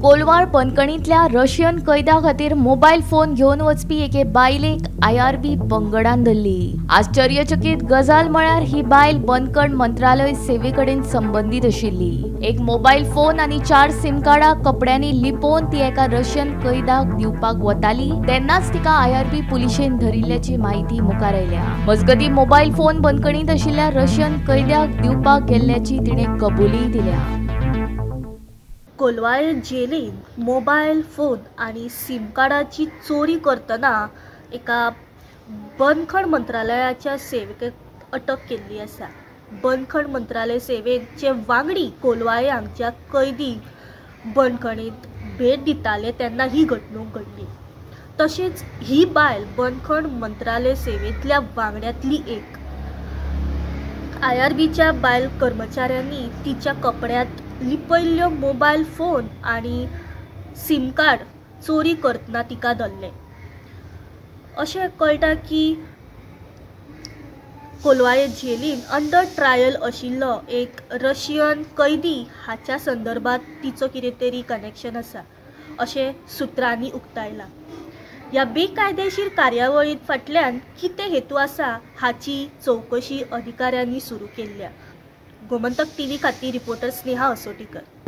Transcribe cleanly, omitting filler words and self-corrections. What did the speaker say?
Colvale बंदखणींतल्या Russian कैद्या खातीर mobile phone घेवन वचपी एके बायलेक आयआरबी पंगडान धरली. आश्चर्यचकीत गजाल म्हळ्यार ही बायल बंदखण मंत्रालय सेवेकडेन संबंदीत आशिल्ली. एक मोबायल फोन आनी 4 सिम कार्डां कपड्यांनी लिपोवन ती एका रशियन कैद्याक दिवपाक वताली तेन्नाच तिका आयआरबी पुलिशेन धरिल्ल्याची म्हायती मुखार आयल्या. मजगतीं मोबायल फोन बंदखणींत आशिल्ल्या रशियन कैद्याक दिवपाक गेल्ल्याची तिणें कबुलीय दिल्या. कोलवाळ जेलीन मोबायल फोन आनी सिम कार्डाची चोरी करतना एका बंदखण मंत्रालयाच्या सेवेक अटक केल्ली आसा. बंदखण मंत्रालय सेवेचे वांगडी कोलवाळे हांगच्या कैदी बंदखणींत भेट दिताले तेन्ना ही घडणूक घडली. तशेंच ही बायल बंदखण मंत्रालय सेवेंतल्या वांगड्यांतली एक. आयआरबीच्या बायल कर्मचाऱ्यांनी तिच्या कपड्यांत लिपयल्ल्यो मोबायल फोन आनी सिम कार्ड चोरी करतना तिका धरलें. अशें कळटा की कोलवाळे जेलीन अंडर ट्रायल आशिल्लो एक रशियन कैदी हाच्या संदर्भात तिचो कितें तरी कनेक्शन आसा अशें सुत्रांनी उक्तायलां. ह्या बेकायदेशीर कार्यावळी फाटल्यान कितें हेतू आसा हाची चवकशी अधिकाऱ्यांनी सुरू केल्ल्या. गोमंतक टीव्ही खातीर रिपोर्टर स्नेहा असोटीकर.